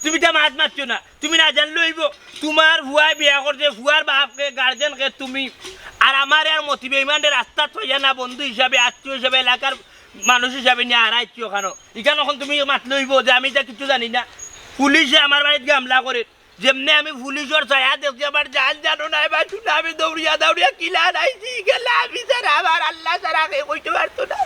তুমি তা মাত মাতছো না। তুমি না জানলে অইবো। তুমার ফুয়ায় বিয়া করছে, ফুয়ার বাপ কে, গার্জেন কে তুমি। আর আমারে আর মতি বেইমানরে রাস্তাত থইয়া না বন্ধু হিসাবে, আত্মীয় হিসাবে, এলাকার মানুষ হিসাবে নিয়া হারাইছি অখানো। ইখান অখন তুমি মাতলে অইবো যে আমি ইতা কিচ্ছু জানি না। পুলিশে আমার বাড়িত গিয়া হামলা করে। যেমনে আমি পুলিশর ছায়া দেখছি, আমার জান জানো নাই বা শুনে আমি দৌড়িয়া দৌড়িয়া কিলা আনাইছি, গেলে আমি ছাড়া আমার আল্লাহ ছাড়া কেউ কইতে পারতো না।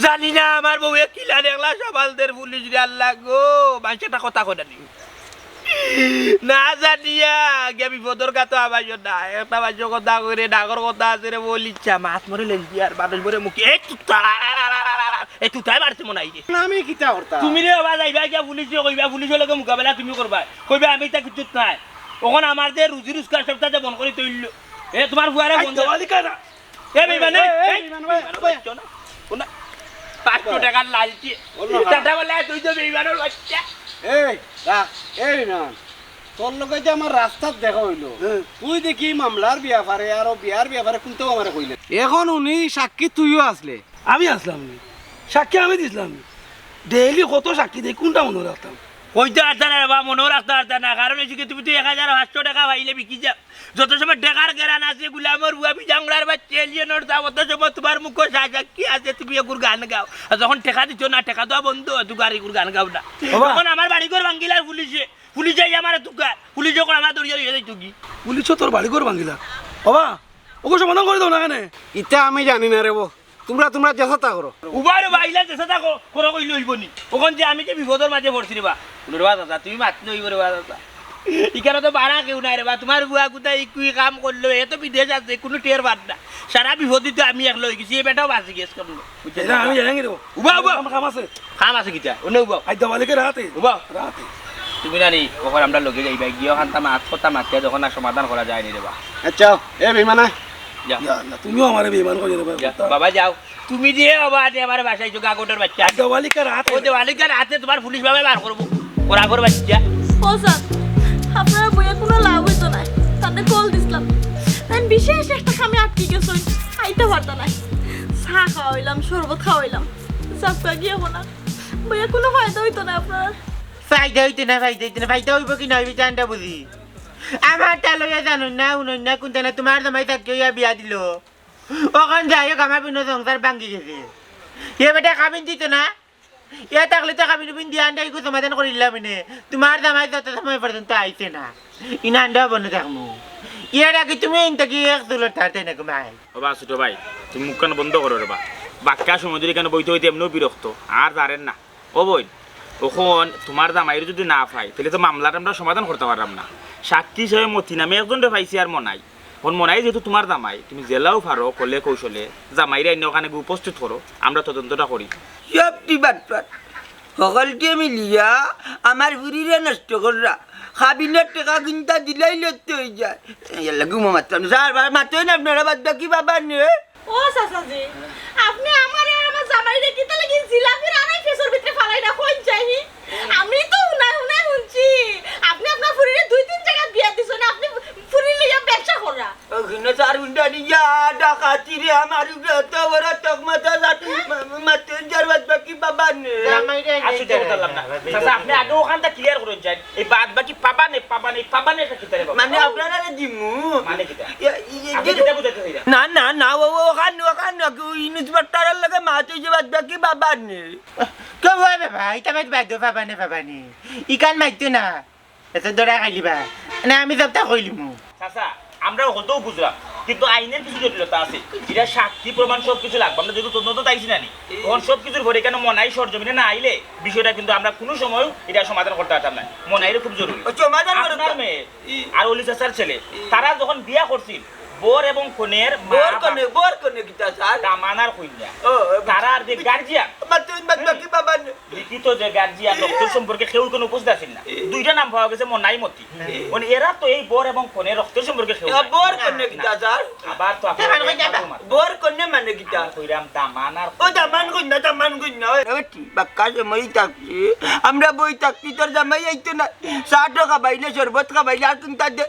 জানি না আমার বউয়ে কিলা দেখলা সবালদের পুলিশরে, আল্লাহ গো, মানষে একটা কথা কয় না নি। না জানিয়া গিয়া বিপদর গাতো আবাইও না। একটা মানষে কথা কইরে, ডাঙর কথা আছে রে, বল ইচ্ছা, মাছ মরে লেজ দিয়া আর মানুষ মরে মুখে। এই তুতা, এই তুতায় মারছে মনে হয় রে। না, আমি কিতা করতাম? তুমি রে বাবা যাইবা গিয়া পুলিশে কইবা, পুলিশর লগে মোকাবেলা তুমি করবা। কইবা, "আমি ইতা কিচ্ছুত নাই।" অখন আমার যে রুজি রোজগার সবটা যে বন্ধ করি তৈল। এ, তোমার ফুয়ারে আই, বন্ধ। দেওয়ালি কানা। এ, বেইমান, এই, এই, এই, বেইমান, বেইমান, বেইমান, বেইমান। না, না। পাঁচশো টাকার লালচি। অন্য টাটা বলে, "তুই তো বেইমানর বাচ্চা।" এই, রাখ, এই বেইমান। তোর লগে যে আমার রাস্তাত দেখা অইলো, হুম। তুই দেখি মামলার ব্যাপারে আর ও বিয়ার ব্যাপারে কুন্তাও আমারে কইলে। এখন উনি সাক্ষী তুইও আছলে। আমি আছলাম নি? সাক্ষী আমি দিছলাম নি? ডেইলি কত সাক্ষী দেই, কুনটা মনো রাখতাম? কইতে পারতা না রে বা, মনো রাখতে পারতা না। কারণ অইছে কি, তুমি তো এক হাজার পাঁচশো টেকা পাইলে বিকি যাও। যত সময় টেকার গেরান আছে, গুলামর বুয়া বিজাংরার বাচ্চা এলিয়েনর দাম, অত সময় তোমার মুখো সা-, সাক্ষী আছে, তুমি এগুর গান গাও। আর যখন টেকা দিছো না, টেকা দেওয়া বন্ধ, তুকার এগুর গান গাও না। বাবা। তখন আমার বাড়িঘর ভাঙ্গিলার পুলিশে, পুলিশে আইয়া আমারে তুকার, পুলিশে কর আমার দরিয়া লইয়া যাইতো কি? পুলিশে তোর বাড়িঘর ভাঙ্গিলা? বাবা, ওগু সমাধান করি দেও না কেনে? ইতা আমি জানি না রে বো। তুমরা, তুমরা যেছা তা করো। উবা রে বা, ইলা যেছা তা কর-, করো কইলে অইবো নি? অখন যে আমি যে বিপদর মাঝে পড়ছি রে বা। হুনো রে বা দাদা, তুমি মাতলে অইবো রে বা দাদা। ইখানো তো বারা কেউ নাই রে বা। তোমার বুয়া কুতা ইকুই কাম করলো, এ তো বিদেশ আছে, কুনু টের পার না। সারা বিপদই তো আমি একলা অইগেছি, এ বেটাও বাঁচি গেছে কেমনে? বুঝছো? এটা আমি জানি রে বা। উবা, উবা। আমার কাম আছে। কাম আছে কিতা? অনো উবা। আজ দেওয়ালিকে রাতে। উবা। রাতে। তুমি না নি, অখন আমরা লগে যাইবা, গিয়া অখানতা মাত কথা মাতিয়া যখন আর সমাধান করা যায়নি রে বা। আচ্ছা, এ বেইমানা। যা। ইয়া আল্লাহ, তুমিও আমারে বেইমান করি রে বা। যা, বাবা যাও। তুমি যে বাবা আজ আমারে বাসায় যোগা গোটর বাচ্চা। দেওয়ালিকা রাত। ও দেওয়ালিকা রাতে তোমার পুলিশ বাবায় বার করবো। ওরা করে বাচ্চা। ও স্যার, আপনারা বইয়া কুনু লাভ অইতো না। তাতে কল দিছলাম। তাই বিশেষ একটা কামে আটকি গেছইন। আই উঠতে পারতা না। চা খাওয়াইলাম, শরবত খাওয়াইলাম, যাক গিয়া এখন আর বইয়া কোনো ফায়দা হইতো না আপনার। ফায়দা হইতো না, ফায়দা হইতো না, ফায়দা হইব কি না হইব জানটা বুঝি। আমার তা লইয়া জানো না, উনো না, কোনটা না, তোমার জামাই থাকি হইয়া বিয়া দিল। ওখান যাই হোক, আমার বিনো সংসার ভাঙ্গি গেছে। এ বেটা কাবিন দিত না, ইয়া থাকলে তো কাবিন উবিন দিয়া আন্ডা ইগু সমাধান করিলাম নে। তোমার জামাই যত সময় পর্যন্ত আইছে না, ইনা আন্ডা বনে থাকমু। ইয়ার আগে তুমি ইনতা কি এক চুলোর তার তাই না ঘুমাই? ও বা ছোট ভাই, তুমি মুখখান বন্ধ করো রে বা। বাক্কা সময় ধরে এখানে বইতে বইতে এমনিও বিরক্ত, আর জানেন না। ও বইন, ওখন তোমার জামাইরে যদি না পাই, তাহলে তো মামলাটা আমরা সমাধান করতে পারলাম না। সাক্ষী হিসাবে মতি নামে একজনরে পাইছি আর মনাই। এখন মনাই যেহেতু তোমার জামাই, তুমি যেলাও পারো কলে কৌশলে জামাইরে আইনে ওখানে গিয়ে উপস্থিত করো, আমরা তদন্তটা করি। সবটি বাটপার। হকলকে মিলিয়া আমার ফুরিরে নষ্ট কররা। কাবিনর টেকা কিনতা দিলাই লইতে হই যায়। ইয়াল্লা ঘুমো মাততাম না। স্যার, ভাই, মাতইন আপনারা বাদ বাকি বাবা নে। ও চাচাজি, আপনি আমারে আর আমার জামাইরে কিতা লাগি জিলাপির আড়াই ফেসর ভিতরে ফালাই না কই যাই? আমি তো উনাই উনাই শুনছি, আপনি আপনার ফুরিরে দুই তিন জায়গা বিয়া দিছেন, আপনি ফুরি লইয়া ব্যবসা করা। ও ঘিনো চার উন্ডা নিয়া ডাকাতি রে আমার উপরে অত বড় তকমা তো জাত মা-, মা-, মাতইন যার বাদ বাকি বাবা নে। জামাইরে আচ্ছা, নিতে এটা বলতাম না। হবে। চাচা, আপনি আগে ওখানটা ক্লিয়ার করে যান। এই বাদ বাকি পাবা নে, পাবা নে, পাবা নে, এটা কিতা রে বাবা? মানে আপনারা রে দিমু। মানে কিতা? ইয়া, ই-, ই-, আপনি যে কিতা বুঝাইতে চাইরা? না, না, না, ও, ও, ওখান, ওখান না, কি ওই ইনুস বাট্টারের লগে মাত হইছে, বাদ বাকি বাবা নে। তো ওই বাবা, এটা মাত বাদ দেও, বাবা নে, বাবা নে। ইকান মাইতো না। এত দরা খাইলিবা। না, আমি সবটা কইলিমু। চাচা, আমরা হয়তো বুঝলাম, কিন্তু আইনের কিছু জটিলতা আছে। এটা সাক্ষী প্রমাণ সবকিছু লাগবে। আমরা যেহেতু তদন্ত তাইছি না নি, তখন সবকিছুর পরে কেন মনাই সরজমিনে না আইলে বিষয়টা কিন্তু আমরা কোনো সময় এটা সমাধান করতে পারতাম না। মনাইরে খুব জরুরি। ও, সমাধান করো আপনার তো। মেয়ে ই। আর অলি চাচার ছেলে, ই। তারা যখন বিয়া করছিল, বর এবং কনের মা বোর বাপ কনে, বোর কনে কিতা স্যার? দামান আর কইনা। ও, ও, তারা আর যে গার্জিয়ান। বাদ বাকি বাবা নে। লিখিত যে গার্জিয়ান, রক্তের সম্পর্কে কেউ কোনো উপস্থিত আছিল না। ই। দুইটা নাম পাওয়া গেছে, মনাই মতি। ই। মানে এরা তো এই বর এবং কনে রক্তের সম্পর্কে কেউ এ, নাই। বোর কনে না, কিতা না। স্যার? আবার তো আপনি দামান কইনা। বোর কনে মানে কিতা? আমি কইরাম দামান আর ও দামান কইনা, দামান কইনা। ওই, ওই, বাক্কা সময় থাকছি। আমরা বই থাকছি, তোর জামাই আইতো না। চা তো খাবাইলে, শরবত খাবাইলে, আর কোনটা দে,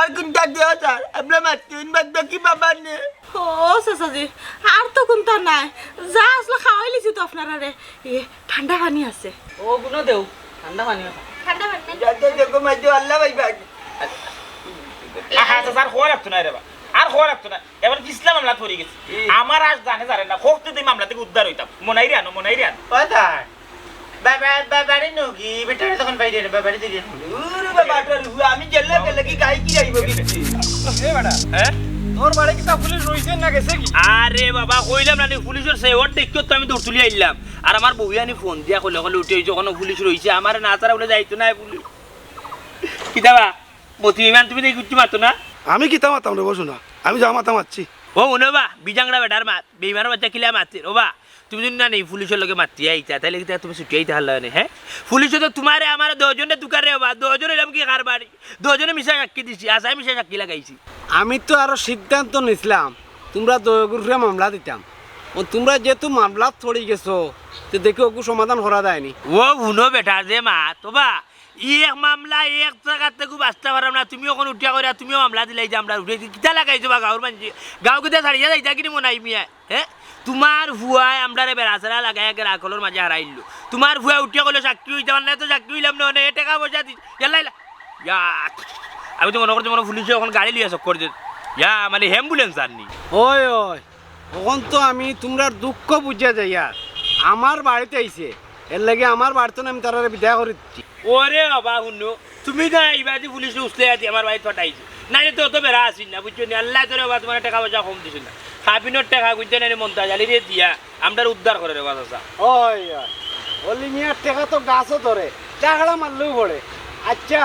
আর কোনটা দে, স্যার? আমরা মাতইন বাদ বাকি বাবা নে। ও চাচাজি, আর তো কোনটা নাই, যা আসলে খাওয়াই লিছি তো আপনারারে। এ, ঠান্ডা পানি আছে। ও গুনো দেও, ঠান্ডা পানি আছে। ঠান্ডা পানি নাই? যাতে দেখো মাইতো আল্লাহ ভাই ভাই। আহা, চাচা, আর খোয়া লাগতো না রে বা, আর খোয়া লাগতো না। এবার কিসলা মামলা পড়ি গেছে। ই। আমার আজ জানে জানে না, হোক তো এই মামলা থেকে উদ্ধার হইতাম। মনাইরে আনো, মনাইরে আনো। ও দা, বাবা, বাবারে নগি, বেটারে তখন বাইরে এনে বাবারে দিলি। দূর বাবা, তোর হু-, আমি গেলে গেলে কি গাই কি গাইব কিচ্ছু? এ বেটা, হ্যাঁ? তোর বাড়ি কিতা পুলিশ রইছে না গেছে কি? আরে বাবা, কইলাম না নি, পুলিশের সেওয়ার দেখিও তো আমি দৌড় তুলি আইলাম। আর আমার বউয়ে আনি ফোন দিয়া কইলে, কইলে উঠে যখন পুলিশ রইছে, আমার না তারা বলে যাইতো না পুলিশ। কিতা বা? মতি বেইমান, তুমি দেখি কিচ্ছু মাতো না। আমি কিতা মাতাম রে, বসো না। আমি যা মাতাম মাতছি। ও, হুনো বা, বিজাংরা বেটার মাত, বেইমানর বাচ্চা কিলা মাতের। ও বা, তুমি যদি না নি পুলিশের লগে মাতিয়া আইতা, তাইলে কিতা তুমি ছুটি আইতা হারলা নে, হ্যাঁ? পুলিশে তো তোমারে আমারে দশজনে তুকার রে বা, দশজন অইলাম কি কারবারি? দশজনে মিছা সাক্ষী দিছি, আসায় মিছা সাক্ষী লাগাইছি। আমি তো আরো সিদ্ধান্ত নিছলাম, তোমরা দয়গুরুরে মামলা দিতাম। ও, তোমরা যেহেতু মামলাত পড়ি গেছো, তে দেখি ওগু সমাধান করা যায়নি। ও, হুনো বেটা, যে মাত, ও বা, ই এক মামলা, এক জাগাত থাকি বাঁচতা পারলাম না, তুমি অখন উঠিয়া কইরা, তুমিও মামলা দিলাইছো আমরার উপরে। কিতা লাগাইছো বা গাঁওর মানষে? গাঁও কিতা ছাড়িয়া যাইতা কিনি মনাই মিয়া? হ্যাঁ? তোমার ফুয়ায় আমরারে বেড়াছেড়া লাগাইয়া গেরা আকলর মাঝে হারাইলো। তোমার ফুয়ায় উঠিয়া কইলো সাক্ষী অইতাম, আর না তো সাক্ষী অইলাম না, অনে এ টেকা পয়সা দি-, ইয়াল্লা, ইয়াল্লা। ইয়া, আমি তো মনো করছি মনো পুলিশে অখন গাড়ি লইয়া চক্কর দে। ইয়া, মানে ambulance আননি। ওই, ওই, অখন তো আমি তোমরার দুঃখ বুঝিয়া যাইয়ার। আমার বাড়িত আইছে, এরলাগি আমার বাড়িত আমি তারারে বিদায় করি দিচ্ছি। ওরে বাবা, হুনো, তুমি না ইবাদি পুলিশরে উছলাইয়া দি আমার বাড়িত পাঠাইছো। নাইলে তো অত বেড়া আছিল না, বুঝছো নি? আল্লায় তোরে বাবা তোমার টেকা পয়সা কম দিছে না। কাবিনর টেকা গুনতে নাইলে মন্তাজ আলীরে দিয়া আমরারে উদ্ধার করো রে বাবা চাচা। ওই, ওই, অলি মিয়ার টেকা তো গাছও ধরে, চাকড়া মারলেও পড়ে। আচ্ছা,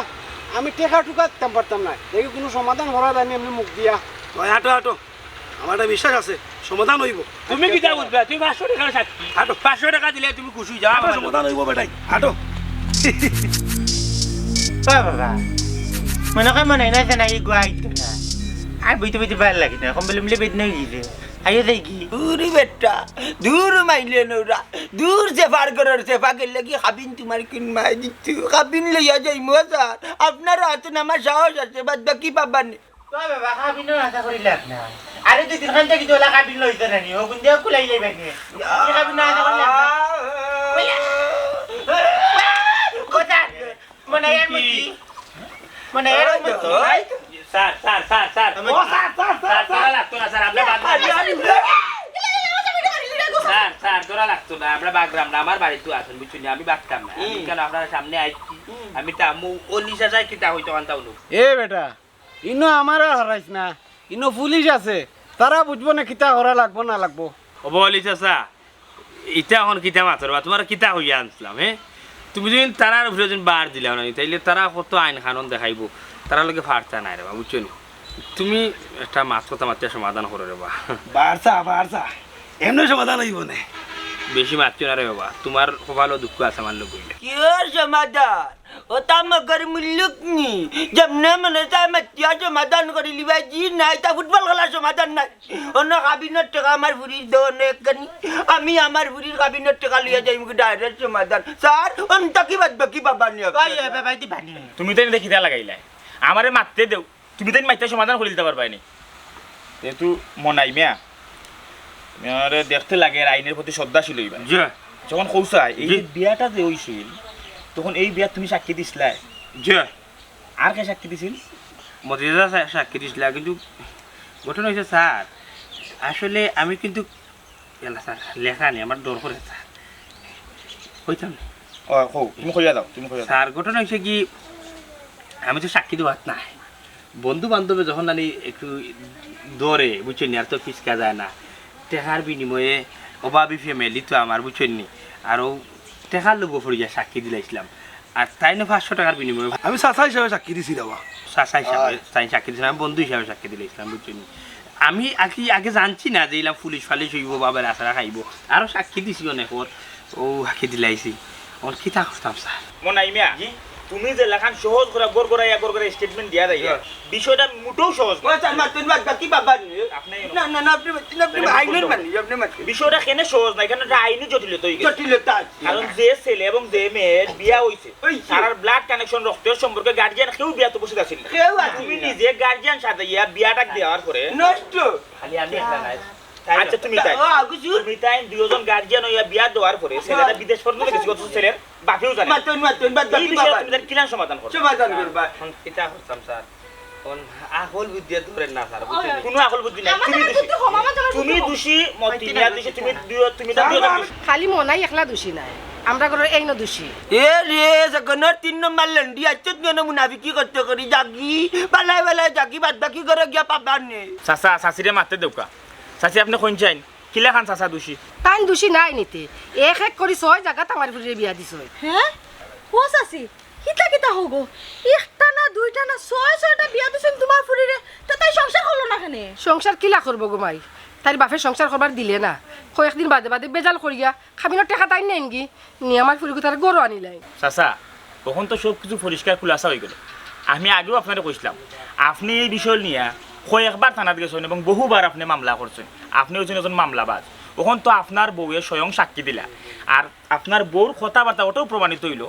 আমি টেকা টুকা দিতাম পারতাম না, দেখি কোনো সমাধান করা যায়নি এমনি মুখ দিয়া। ওই, হাঁটো, হাঁটো। আমার একটা বিশ্বাস আছে, সমাধান অইবো। তুমি কিতা বুঝবা? তুমি পাঁচশো টেকার সাক্ষী। হাঁটো। পাঁচশো টেকা দিলে তুমি খুশি অই যাও। হাঁটো, আমার সমাধান অইবো বেটাই। হাঁটো। ও বাবা, মনে কয় মনে নাই জানা, এই গুয়া আইতো না। আর বইতে বইতে ভালা লাগে না, কম্বল উম্বলে বেদনা অই গেছে। আইও যাই কি? দূর বেটা, দূর মাইলে নোরা, দূর সেফার করার সেফা গেলে কি কাবিন তোমার কিন মাই দিচ্ছু? কাবিন লইয়া যাইমু স্যার, আপনার হাতে আমার সাহস আছে, বাদ বাকি পাবা নে। ও বাবা, কাবিনর আশা করি লাভ নাই। আরে দুই দিন খান থাকি তো ওলা কাবিন লইতে না নি, ও কোন দিয়া কুলাই লইবা নি? এই কাবিন না আছে করলে না। ওই, ওই, ওই, কোথায়? মনে হয় আর মতি। মনে হয় আর মতি। Sir, sir, sir, sir. ও, স্যার, স্যার, স্যার, স্যার, ধরা লাগতো না, স্যার, আমরা বাগরাম। আরে, আরে, স্যার, স্যার, ধরা লাগতো না, আমরা বাগরাম না, আমার বাড়িত আছইন, বুঝছইন নি? আমি বাগতাম না। আমি হুম। কেন আপনার সামনে আইছি? হুম। আমি তো আম্মু, ও নিশা যায় কিতা হইতো কান্তা হলো। এ বেটা, ইনো আমারে হরাইস না, ইনো পুলিশ আছে, তারা বুঝবো না কিতা করা লাগবো না লাগবো। ও বলি চাচা, ইটা এখন কিতা মাতর বা, তুমারে কিতা কইয়া আনছিলাম, হে? তুমি যদি তারার উপরে যদি বার দিলাও না, তাইলে তারা কত আইন কানুন দেখাইবো, তারার লগে ফারতা নাই রে বা, বুঝছো নি? তুমি একটা মাত কথা মাতিয়া সমাধান করো রে বা। বারসা, বারসা, এমনি সমাধান হইব না। বেশি মাতিও না রে বাবা, তুমার কপালো দুঃখ আছে আমার লগে। কিওর সমাধান? ওটা মগর মুল্লুক নি, যেমনে মনে চায় মাতিয়া সমাধান করি লিবা, জি না, ইটা ফুটবল খেলার সমাধান নায়। অন্য কাবিনর টেকা আমার ফুরির দেও অন্য একখানি, আমি আমার ফুরির কাবিনর টেকা লইয়া যাইমু গি direct সমাধান। স্যার, অন থাকি বাদ বাকি বাবা নিয়া। ভাই, এ বাবা, দি বানি। তুমি তাইন দেখি দা লাগাইলাই। আমারে মাততে দেও। তুমি তাইন মাতিয়া সমাধান করি দিতা পারবায় নি। যেহেতু মনাই মিয়া, মিয়ারে দেখতে লাগে এর আইনের প্রতি শ্রদ্ধাশীল হইবা। জি। যখন কৌসায়, এই জি। যে বিয়াটা যে হইছিল, তখন এই বিয়া তুমি সাক্ষী দিছলায়? জি। আর কে সাক্ষী দিছিল? মতিজা সা-, সাক্ষী দিছলা, কিন্তু ঘটনা হইছে স্যার, আসলে আমি কিন্তু, এলা স্যার, লেখা নেই, আমার ডর করে স্যার। কইতাম না। ও, কও, তুমি কইয়া দাও, তুমি কইয়া দাও। স্যার, ঘটনা হইছে কি, আমি তো সাক্ষী দেওয়াত নাই। বন্ধু বান্ধবে যখন নানি একটু ধরে, বুঝছইন নি, আর তো ফিসকা যায় না। টেকার বিনিময়ে অভাবী family তো আমার, বুঝছইন নি, আরও টেকার লোভে পড়িয়া সাক্ষী দিলাইছিলাম। আর তাইন পাঁচশো টেকার বিনিময়ে আমি চাচা হিসাবে সাক্ষী দিছি রে বা। চাচা হিসাবে, অয়। তাইন সাক্ষী দিছইন, আমি বন্ধু হিসাবে সাক্ষী দিলাইছিলাম, বুঝছইন নি। আমি আগে, আগে জানছি না যে ইলা পুলিশ ফালিশ হইব, বাবার আছাড়া খাইব। আরও সাক্ষী দিছি অনেক ওর, ও সাক্ষী দিলাইছি। ওর কিতা করতাম স্যার? মনাই মিয়া, জি? তুমি যে লাখান সহজ করে গড়গড়াইয়া গড়গড়াইয়া statement দিয়া দেয়, জি। বিষয়টা মোটেও সহজ না। ও স্যার, মাতুন বাদ বাকি বাবা নিয়ে। আপনি না, না, না, আপনি মাতুন, আপনি আইনের মানুষ, আপনি মাতুন। বিষয়টা কেনে সহজ না, এখানে একটা আইনি জটিলতা হয়ে গেছে। জটিলতা আছে। কারণ যে ছেলে এবং যে মেয়ের বিয়া হইছে, ওই যে। তারার blood connection, রক্তের সম্পর্কে guardian কেউ বিয়াত উপস্থিত আছিল না। কেউ আছিল তুমি না। নিজে guardian সাজাইয়া বিয়াটা দেওয়ার পরে নষ্ট। খালি আমি একটা নাই। তাই আচ্ছা, না? তুমি তাই। ও, আগুজু। তুমি তাই দুইজন guardian হইয়া বিয়া দেওয়ার পরে ছেলেটা হ্যাঁ। বিদেশ পর্যন্ত গেছে, অথচ ছেলের বাপেও জানে না। মাতুন, মাতুন, বাদ এই বাকি বিষয়ে বাবা। তুমি তার কিলান সমাধান করো? সমাধান করবা। এখন কিতা করতাম স্যার? এখন আহল বুদ্ধি আর ধরেন না স্যার, বুঝছেন? কোনো আহল বুদ্ধি নাই। আমার তুমি তো দোষী। বুদ্ধি কম, আমার তো তুমি বুদ্ধি কম। দোষী, মতি মিয়া দোষী, তুমি দুই-, তুমি তার দুইজন দোষী। খালি মনাই একলা দোষী নাই, আমরা ঘরর এইনও দোষী। এ রে, জগনর তিন নম্বর লন্ডি, আচ্ছা তুই এনে মুনাফিকি করতে করি, যাগি, বালায় বালায় যাগি, বাদ বাকি ঘরো গিয়া পাবা নে। চাচা, চাচিরে মাততে দেউক্কা। চাচি, আপনে কইন চাইন, কিলাখান চাচা দোষী? তাইন দোষী নায় নি তে। এক এক করি ছয় জাগাত আমার ফুরিরে বিয়া দিছইন। হে? ও চাচি, কিতা কিতা হগো? একটা না, দুইটা না, ছয় ছয়টা বিয়া দিছইন তুমার ফুরিরে। তে তাই সংসার করলো না কেনে? সংসার কিলা করবো গো মাই? তাইর বাপে সংসার করবার দিলে না। কয়েকদিন বাদে বাদে বেজাল করিয়া কাবিনর টেকা তাইন নেইন গি, নি আমার ফুরিগু তার ঘরো আনিলাইন। চাচা, অখন তো সব কিছু পরিষ্কার খুলাসা হয়ে গেল। আমি আগেও আপনারে কইছিলাম, আপনে এই বিষয় নিয়া কয়েকবার থানাত গেছইন এবং বহুবার আপনে মামলা করছইন। আপনে অইছইন একজন মামলাবাজ। অখন তো আপনার বউয়ে স্বয়ং সাক্ষী দিলা, আর আপনার বউর কথাবার্তা ওটাও প্রমাণিত হইল।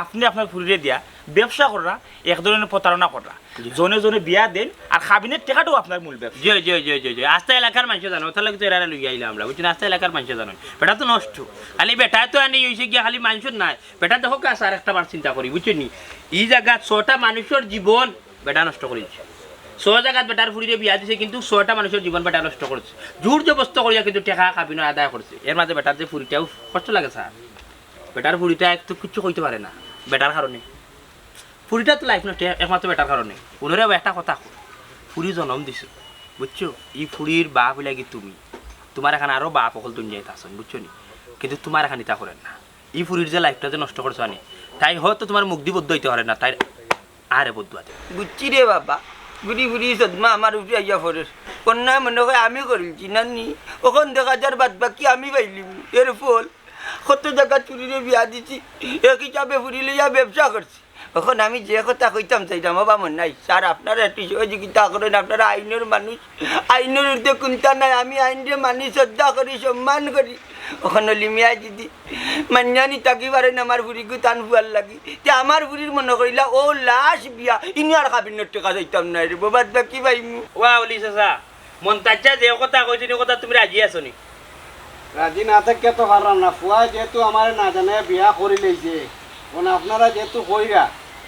আপনে আপনার ফুরিরে দিয়া ব্যবসা কররা, এক ধরনের প্রতারণা কররা। জি। জনে জনে বিয়া দেন, আর কাবিনর টেকাটাও আপনার মূল ব্যবসা। জি, জি, জি, জি, জি। আস্তা এলাকার মানষে জানে, ওটার লাগি তো এরারে লইয়া আইলাম আমরা, বুঝছইন? আস্তা এলাকার মানষে জানে। বেটা তো নষ্ট। খালি বেটা তো আনি হইছে গিয়া খালি মানষর নায়। বেটা দেখো কা স্যার, একটা বার চিন্তা করি, বুঝছইন নি? ই জাগাত ছয়টা মানুষর জীবন বেটা নষ্ট করি দিছে। ছয় জাগাত বেটার ফুরিরে বিয়া দিছে, কিন্তু ছয়টা মানুষর জীবন বেটা নষ্ট করছে। জোর জবস্ত করিয়া কিন্তু টেকা কাবিন আদায় করছে। এর মাঝে বেটার যে ফুরিটাও কষ্ট লাগে স্যার। বেটার ফুরিটা এক তো কিচ্ছু কইতে পারে না বেটার কারণে। ফুরিটা তো life নষ্ট একমাত্র বেটার কারণে। ওনারে একটা কথা কই, ফুরি জনম দিছো, বুঝছো? ই ফুরির বাপ হইলা কি তুমি? তুমার এখান আরো বাপ অকল দুনিয়াত আছইন, বুঝছো নি? কিন্তু তুমার এখান ইতা করের না। ই ফুরির যে life টা যে নষ্ট করছো আনি, তাই হয়তো তুমার মুখ দি বদদোয়া দিতে পারে না, তাই আরে বদদোয়া দে। বুঝছি রে বাবা, ঘুরি ঘুরি সদমা আমার উপরে আইয়া পড়ের। কন্যায় মনে হয় আমি করিলছি না নি, অখন দেখা যার বাদ বাকি আমি পাইলিমু। এর ফল, কত জাগাত ফুরিরে বিয়া দিছি, এক হিসাবে ফুরি লইয়া ব্যবসা করছি। অখন আমি যে কথা কইতাম চাইতাম, ও বামন নাই, স্যার, আপনারা একটু সহযোগিতা করেন, আপনারা আইনর মানুষ, আইনর ঊর্ধ্বে কুন্তা নাই, আমি আইনরে মানি, শ্রদ্ধা করি, সম্মান করি। অখন অলি মিয়া যদি মান্যানি তাকি পারেন আমার ফুরিগু তান ফুয়ার লাগি, তে আমার ফুরির মনে করিলা ও লাশ বিয়া, ইনি আর কাবিনর টেকা চাইতাম না রে, বাদ বাকি পাইমু। ওয়া অলি চাচা, মন্তাজ চাচা যে কথা কইছইন, ই কথা তুমি রাজি আছো নি? রাজি না থাকিয়া তো পারলাম না। ফুয়ায় যেহেতু আমারে না জানাইয়া বিয়া করি লইছে, অখন আপনারা যেহেতু কইরা,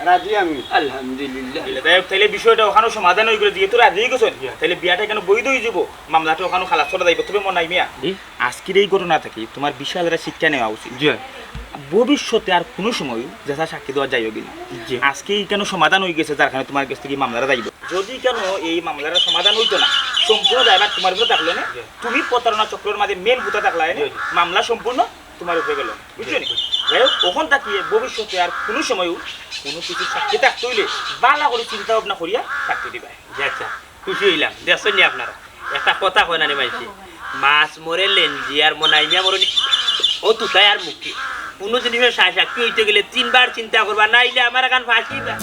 রাজি আমি। আলহামদুলিল্লাহ। তাইলে বিষয়টা অখানো সমাধান অই গেলো, যেহেতু রাজি অই গেছইন, তাইলে বিয়াটা কেনে বৈধ অই যাইবো, মামলাটা অখানো খালাস করা যাইবো। তবে মনাই মিয়া, আজকের এই ঘটনা থাকি তুমার বিশাল একটা শিক্ষা নেওয়া উচিত। জি। ভবিষ্যতে আর কুনু সময় যেতা সাক্ষী দেওয়া যাইবো কিনা। জি। আজকে ইখানো সমাধান অই গেছে, যার কারণে তুমার গেছ থাকি মামলাটা যাইবো। যদি কেনে এই মামলার সমাধান অইতো না, সম্পূর্ণ দায়ভার তুমার উপরে থাকলো না। জি। তুমি প্রতারণা চক্রর মাঝে মেইন ফুতা থাকলায় না, জি, জি। মামলা সম্পূর্ণ তুমার উপরে গেলো, বুঝছো নি? জি। যাই হোক, অখন থাকি ভবিষ্যতে আর কুনু সময়ও কুনু কিছু সাক্ষী থাকতে অইলে ভালা করি চিন্তা ভাবনা করিয়া সাক্ষী দিবায়। জি আচ্ছা, খুশি অইলাম। দেখছইন নি আপনারা, একটা কথা কয় না নি মাইনষে, মাছ মরে লেঞ্জি আর মনাই মিয়া মরে নি। ও তুতায় আর মুক্তি। কুনু জিনিসর সাক্ষী অইতে গেলে তিনবার চিন্তা করবা, নাইলে আমার এখান ফাঁসি বা।